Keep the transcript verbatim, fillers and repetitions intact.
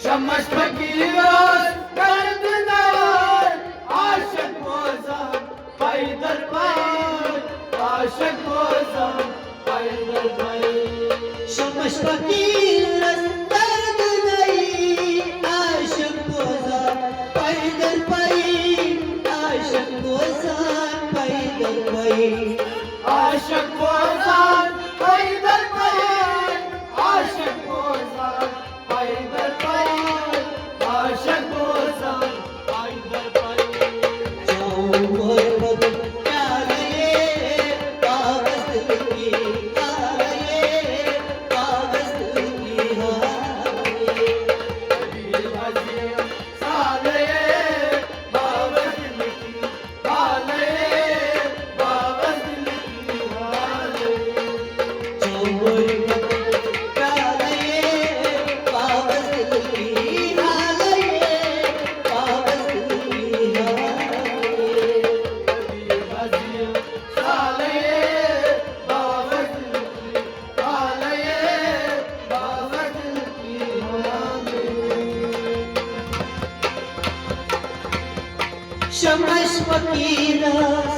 شمس فقیرس درد نار، عاشق بوزان پیدل پای، عاشق بوزان پیدل پای۔ شمس فقیرس درد نئی، عاشق بوزان پیدل پای، عاشق بوزان پیدل پای۔ عاشق بوزان پیدل پای، عاشق بوزان پیدل پای، عاشق بوزان پیدل پای۔ چون محبت پیالے، کاغذ دل کی حالے، کاغذ دل کی حالے۔ کبیر عظیم سالے، کاغذ دل کی حالے، کاغذ دل کی حالے۔ چون محبت پیالے، کاغذ دل کی حالے، کاغذ دل کی حالے۔ کبیر عظیم سالے، کاغذ دل کی حالے، کاغذ دل کی حالے۔ شمس فقیرس